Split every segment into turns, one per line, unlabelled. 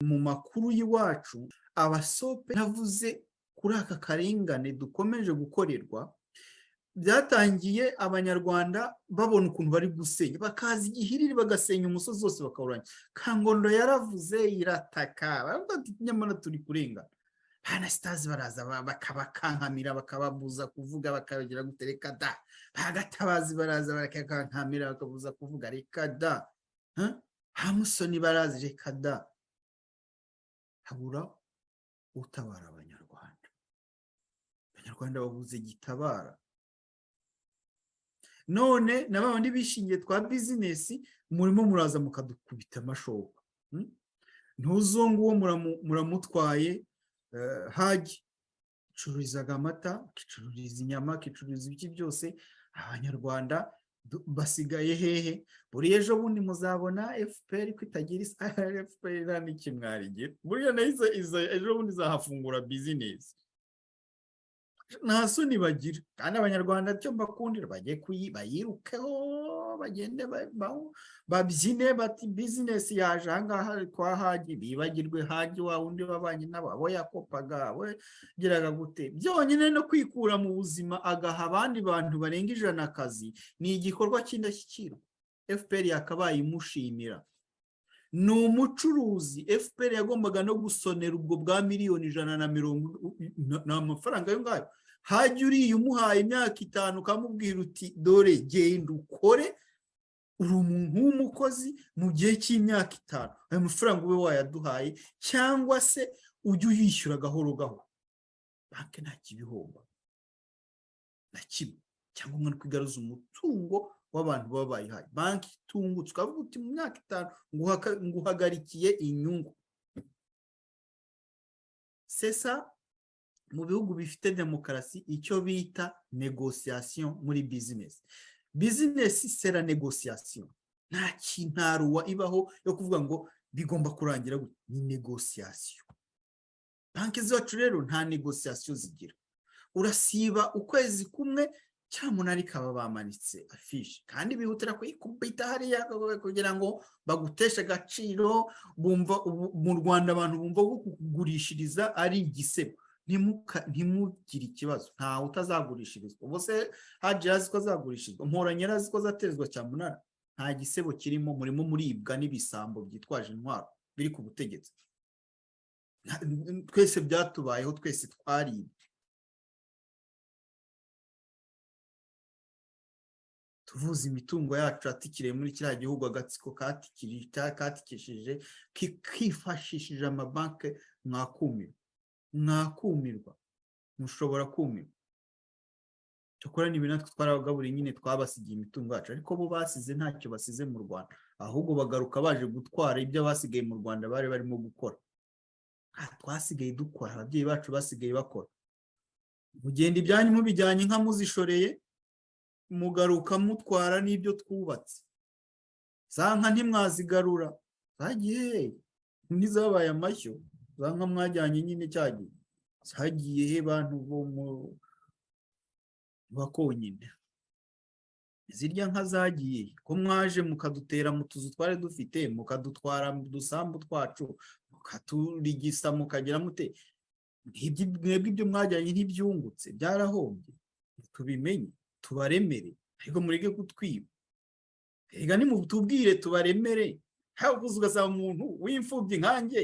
Mu makuru y'iwacu abasope ntavuze kuri aka karengane dukomeje gukorerwa. Byatangiye Abanyarwanda babona ukuntu bari gusenya, bakaza igihiriri bagasenya umusozi wose bakawurangiza. Kangondo yaravuze, irataka, baravuga ati: "Nyamara turi kurengana." Anasitazi baraza bakabakankamira, bakababuza kuvuga, bakabagira gute? Reka da! Bagatabazi baraza bakakankamira, bakabuza kuvuga. Reka da! Hamusoni barazi, reka da! Habura utabara Abanyarwanda. Abanyarwanda babuze gitabara. None na bandi bishingiye twa business murimo muraza mukadukubita amashoka. Ntuzungu uwo muramutwaye. Haji icururizaga amata, akicururiza inyama, akicururiza ibiki byose. Abanyarwanda basigaye hehe? Buri ejo bundi muzabona FPR ko itagira FPR nta n'ikimwarigira. Buriya nayo ejo bundi izahafungura business. Nta soni bagira. Kandi Abanyarwanda cyo mbakundira, bajye bayirukeho, bagende babyine bati: "Business yaje ahangaha kwa Haji." Bibagirwe Haji wa wundi wabanye nabo, abo yakopaga, abo yagiraga gute. Byonyine no kwikura mu buzima agaha abandi bantu barenga 100 akazi ni igikorwa cy'indashyikirwa. FPR yakabaye imushimira. Ni umucuruzi. FPR yagombaga no gusonera ubwo bwa miliyoni 120, ni amafaranga ayo ngayo. Hajya uriya umuhaye imyaka 5, ukamubwira uti: "Dore genda ukore, uri umuntu w'umukozi, mu gihe cy'imyaka 5 ayo mafaranga ube wayaduhaye, cyangwa se ujye uyishyura gahoro gahoro." Banki nta kibihomba na kimwe, cyangwa umwana kwigaruza umutungo w'abantu baba bayihaye. Banki itungutse, ukavuga uti: "Mu myaka 5 nguhagarikiye inyungu." Sesa mu bihugu bifite demokarasi, icyo bita négociation muri business. Business, c'est la négociation. Nta kintaruwa ibaho yo kuvuga ngo bigomba kurangira gutya, ni négociation. Banki zacu rero nta négociation zigira. Urasiba ukwezi kumwe cyamunara ikaba bamanitse affiche, kandi bihutira kuyikubita hariya kugira ngo baguteshe agaciro. Bumva mu Rwanda abantu bumva ko kugurishiriza ari igisebo. Ntimugire ikibazo, ntawe utazagurishirizwa. Ubu se Haji azi ko azagurishirizwa? Mporanye azi ko azatezwa cyamunara? Nta gisebo kirimo. Murimo muribwa n'ibisambo byitwaje intwaro biri ku butegetsi. Twese byatubayeho, twese twaribwe. Tuvuze imitungo yacu yatikiriye muri kiriya gihugu, agatsiko katikishije kifashishije amabanki. Mwakumirwa, mwakumirwa, mushobora kumirwa. Cyakora niba natwe twarabagaburiye nyine, twabasigiye imitungo yacu, ariko bo basize ntacyo basize mu Rwanda, ahubwo bagaruka baje gutwara ibyo basigaye mu Rwanda bari barimo gukora. Twasigaye dukora, ababyeyi bacu basigaye bakora. Mugenda ibyanyu mubijyanye inka muzishoreye, mugaruka mutwara n'ibyo twubatse. Za nka ntimwazigarura, zagiye he? Ntizabaye amashyo? Za nka mwajyanye nyine cyagiye, zagiye he? Bantu bo mu bakonyine, zirya nka zagiye? Ko mwaje mukadutera mu tuzu twari dufite, mukadutwara mu dusambu twacu, mukaturigisa, mukagira mute? Mwebwe ibyo mwajyanye ntibyungutse, byarahombye. Tubimenye tubaremere, ariko mureke kutwiba. Rega nimutubwire tubaremere. Habuze ugasanga umuntu w'imfubyi nkanjye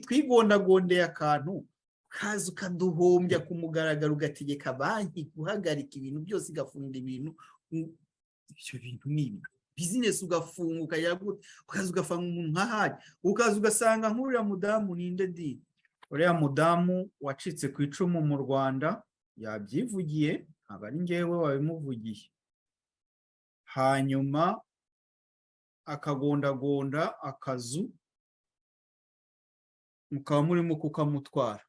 twigondagondeye akantu, kaza ukaduhombya ku mugaragaro, ugategeka banki guhagarika ibintu byose, igafunga ibintu. Ibyo bintu ni ibi business, ugafunga, ukajya, ukaza ugafunga umuntu nka Haji, ukaza ugasanga nk'uriya mudamu, ninde di, uriya mudamu wacitse ku icumu mu Rwanda, yabyivugiye, ntabwo ari ngewe wabimuvugiye. Hanyuma akagondagonda akazu, mukaba murimo kukamutwara.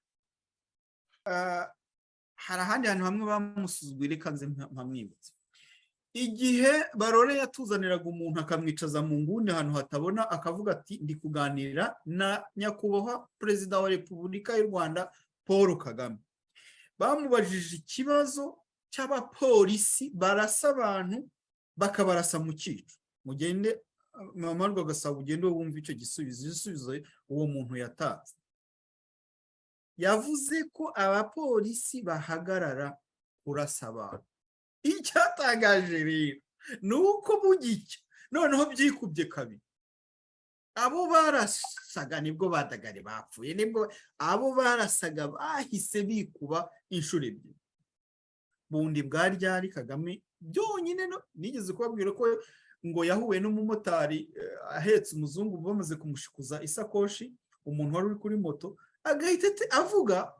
Hari ahandi hantu hamwe bamusuzuguye, reka nze mpamwibutse. Igihe Barore yatuzaniraga umuntu akamwicaza mu nguni ahantu hatabona, akavuga ati: "Ndi kuganira na Nyakubahwa Perezida wa Repubulika y'u Rwanda Paul Kagame." Bamubajije ikibazo cy'abapolisi barasa abantu, bakabarasa mu cyico. Mugende Mama Rwagasabo, ugende wumva icyo gisubizo, igisubizo uwo muntu yatanze. Yavuze ko abapolisi bahagarara kurasa abantu. Icyatangaje rero ni uko bugicya noneho byikubye kabiri. Abo barasaga nibwo badagare bapfuye, nibwo abo barasaga bahise bikuba inshuro ebyiri. Bundi bwa ryari Kagame byonyine no nigeze kubabwira ko ngo yahuye n'umumotari ahetse umuzungu, bamaze kumushikuza isakoshi, umuntu wari uri kuri moto agahita avuga,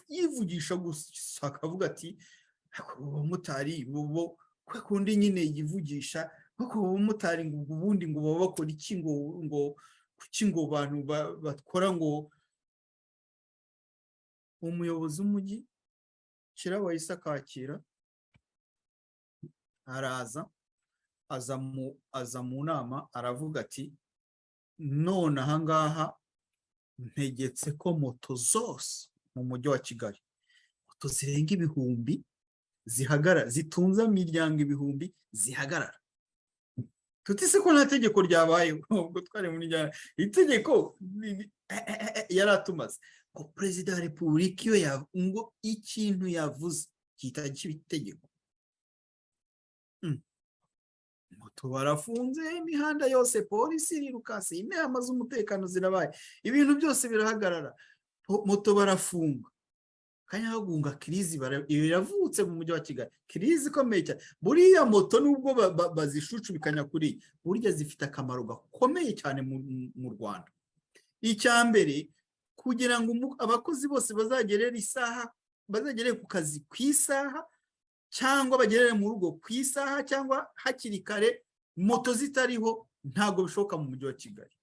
yivugisha gusa, akavuga ati: "Abamotari bo kwa kundi nyine yivugisha, kuko abamotari ngo ubundi ngo baba bakora iki, ngo kuki ngo bantu bakora ngo." Umuyobozi w'umujyi Kirabo yahise akakira, araza, aza mu nama, aravuga ati: "None ahangaha ntegetse ko moto zose mu mujyi wa Kigali, moto zirenga ibihumbi zihagarara, zitunze imiryango ibihumbi, zihagarara." Tuti: "Se ko nta tegeko ryabayeho?" Ubwo twari muri njyana itegeko yari atumaze ngo Perezida wa Repubulika iyo ngo ikintu yavuze gihita kiba itegeko. Moto barafunze, imihanda yose polisi irirukanse, inama z'umutekano zirabaye, ibintu byose birahagarara, moto barafunga. Kanyahagunga crise iravutse mu mujyi wa Kigali, crise ikomeye cyane. Buriya moto nubwo bazishucubikanya kuri burya, zifite akamaro gakomeye cyane mu Rwanda. Icya mbere, kugira ngo abakozi bose bazagerere isaha, bazagerere ku kazi ku isaha, cyangwa bagerere mu rugo ku isaha cyangwa hakiri kare, moto zitariho ntabwo bishoboka mu mujyi wa Kigali.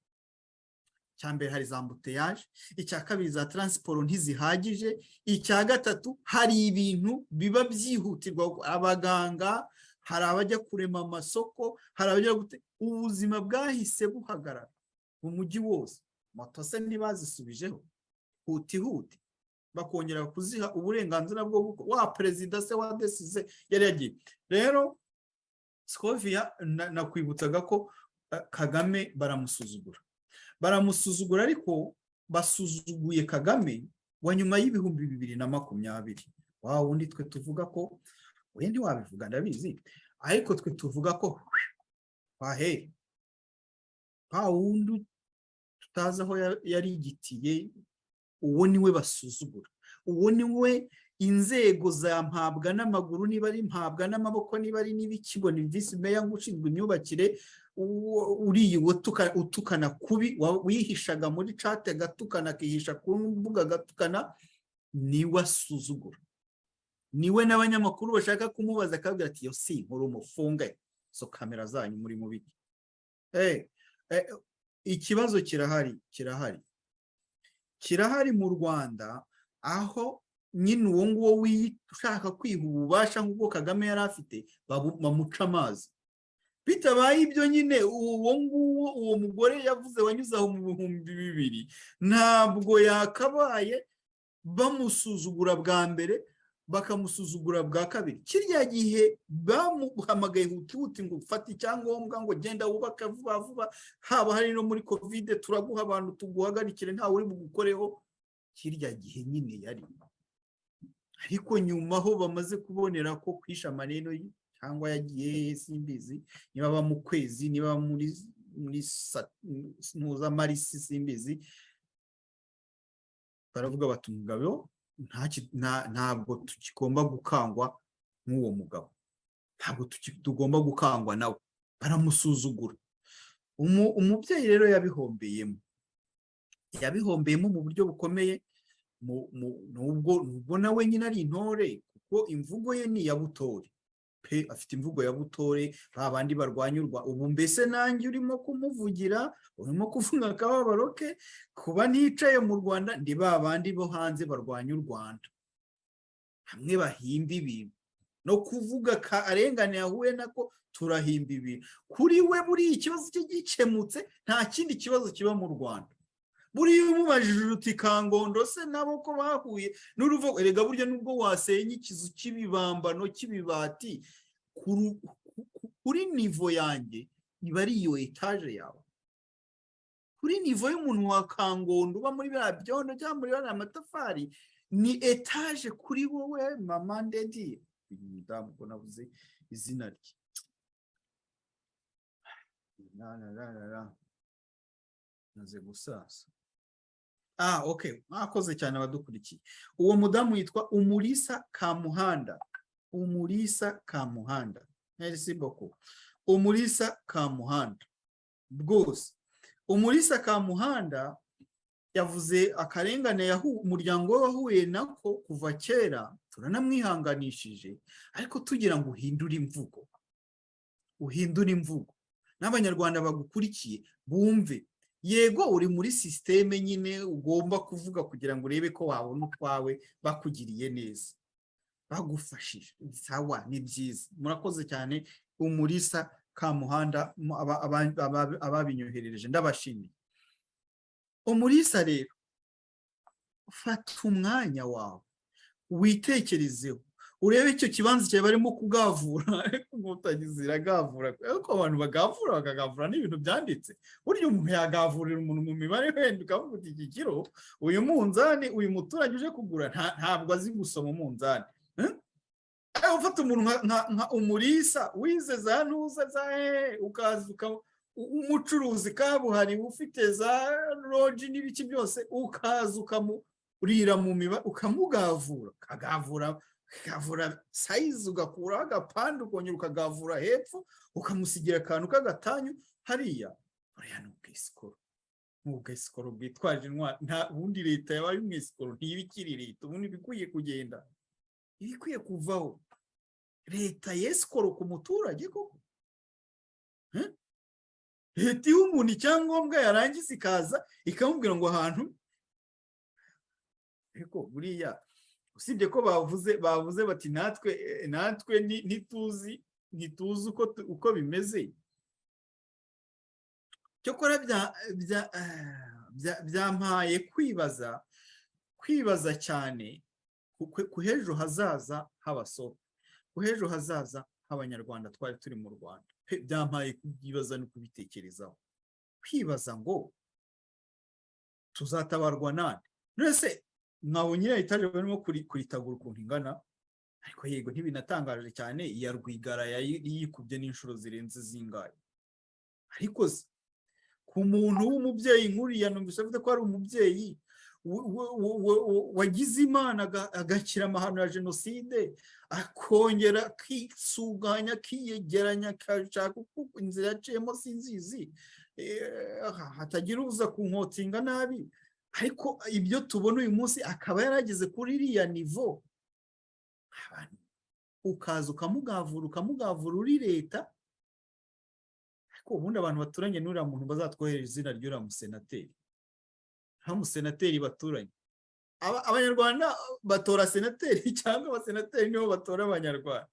Icya mbere, hari za embouteillage. Icya kabiri, za transport ntizihagije. Icya gatatu, hari ibintu biba byihutirwa, abaganga, hari abajya kurema amasoko, hari abajya gute. Ubuzima bwahise buhagarara mu mujyi wose. Moto se ntibazisubijeho huti huti, bakongera kuziha uburenganzira bwo wa perezida se wa desize yari yagiye? Rero Scovia, nakwibutsaga ko Kagame baramusuzugura, baramusuzugura, ariko basuzuguye Kagame wa nyuma y'2020, wa wundi twe tuvuga ko we ntiwabivuga, ndabizi, ariko twe tuvuga ko wahere wa wundi tutazi aho yarigitiye. Uwo niwe basuzugura, uwo niwe inzego za mpabwa n'amaguru, niba ari mpabwa n'amaboko, niba ari n'ibikigo, ni visi meya ngo ushinzwe imyubakire uriya utukana kubi, wihishaga muri chat agatukana, akihisha ku mbuga agatukana, niwe asuzugura. Niwe n'abanyamakuru bashaka kumubaza akabwira ati: "Yo si inkuru, mufunge izo kamera zanyu, muri mu biki?" Ikibazo kirahari, kirahari, kirahari mu Rwanda, aho nyine uwo nguwo ushaka kwiha ububasha nk'ubwo Kagame yari afite bamuca amazi. Bitabaye ibyo nyine, uwo nguwo uwo mugore yavuze wanyuze aho mu 2000 ntabwo yakabaye bamusuzugura bwa mbere, bakamusuzugura bwa kabiri. Kirya gihe bamuhamagaye huti huti ngo ufate icyangombwa, ngo genda wubake vuba vuba, haba hari no muri COVID, turaguha abantu tuguhagarikire, ntawe uri bugukoreho. Kirya gihe nyine yari, ariko nyuma aho bamaze kubonera ko kwisha amaneno cyangwa yagiye simbizi, niba aba mu kwezi, niba muri mpuzamarisi simbizi, baravuga bati: "Umugabo ntabwo tukigomba gukangwa nk'uwo mugabo, ntabwo tugomba gukangwa nawe." Baramusuzugura. Umubyeyi rero yabihombeyemo, yabihombeyemo mu buryo bukomeye, nubwo nawe nyine ari intore, kuko imvugo ye ni iya butore pe, afite imvugo ya butore, ba bandi barwanyurwa ubu. Mbese nanjye urimo kumuvugira, urimo kuvuga akababaro ke, kuba nticaye mu Rwanda, ndi ba bandi bo hanze barwanya u Rwanda, hamwe bahimba ibintu no kuvuga arengane yahuye nako, turahimba ibintu kuri we. Buriya ikibazo cye gikemutse, nta kindi kibazo kiba mu Rwanda. Buriya umubajije uti: "Kangondo se nabo ko bahuye n'uruvo?" Erega burya nubwo wasenya ikizu cy'ibibambano cy'ibibati, kuri niveau yanjye Iba ari iyo etaje yawe kuri niveau y'umuntu wa Kangondo uba muri biriya byondo cyangwa muri biriya matafari, ni etaje kuri wowe. Mama ndedi, uyu mudamu ubwo nabuze izina rye. La, la, la, la, la. Maze gusaza. Ah, okay, mwakoze cyane abadukurikiye. Uwo mudamu yitwa Umulisa Kamuhanda. Umulisa Kamuhanda, merci beaucoup, Umulisa Kamuhanda. Rwose Umulisa Kamuhanda yavuze akarengane umuryango we wahuye nako kuva kera. Turanamwihanganishije, ariko tugira ngo uhindure imvugo, uhindure imvugo n'Abanyarwanda bagukurikiye bumve. Yego, uri muri système nyine, ugomba kuvuga kugira ngo urebe ko wabona utwawe bakugiriye neza, bagufashije. Sawa, ni byiza, murakoze cyane, Umulisa Kamuhanda. Ababinyoherereje ndabashimiye. Umulisa rero, fata umwanya wawe witekerezeho, urebe icyo kibanza cyawe barimo kugavura. Ariko Inkotanyi ziragavura, ariko abantu bagavura, bakagavura n'ibintu byanditse. Burya umuntu yagavurira umuntu mu mibare, wenda ukavuga uti iki kiro, uyu munzani, uyu muturage uje kugura ntabwo azi gusoma umunzani. Ufata umuntu nka Umulisa wize za ntuza za hehe, ukaza umucuruzi kabuhariwe ufite za lodge n'ibiki byose, ukaza ukamurira mu mibare, ukamugavura, ukagavura, ukagavura size, ugakuraho agapande, ukongera ukagavura hepfo, ukamusigira akantu k'agatanyu hariya. Buriya ni ubwisikoro, ni ubwisikoro bwitwaje intwaro. Nta bundi leta yabaye umwisikoro ntiba ikiri leta. Ubundi ibikwiye kugenda, ibikwiye kuvaho. Leta yesikoro ku muturage koko? Leta iha umuntu icyangombwa, yarangiza ikaza ikamubwira ngo ahantu. Ariko buriya usibye ko bavuze bati natwe ntituzi uko bimeze. Cyokora byampaye kwibaza cyane ku h'ejo hazaza h'abasore, ku h'ejo hazaza h'Abanyarwanda twari turi mu Rwanda. Byampaye kubyibaza no kubitekerezaho, kwibaza ngo tuzatabarwa nande? None mwabonye iriya etaje barimo kuritagura ukuntu ingana? Ariko yego, ntibinatangaje cyane, iya Rwigara yikubye n'inshuro zirenze zingahe. Ariko ku muntu w'umubyeyi nk'uriya, numvise avuze ko ari umubyeyi wagize Imana agakira amahano ya jenoside, akongera akisuganya, akiyegeranya, akashaka uko inzira yaciyemo sinzizi, hatagira uza kunkotinga nabi. Ariko ibyo tubona uyu munsi, akaba yarageze kuri iriya niveau, ukaza ukamugavura, ukamugavura uri leta. Ariko ubundi abantu baturanye n'uriya muntu bazatwohereza izina ry'uriya musenateri, nta musenateri baturanye. Abanyarwanda batora senateri cyangwa abasenateri nibo batora Abanyarwanda?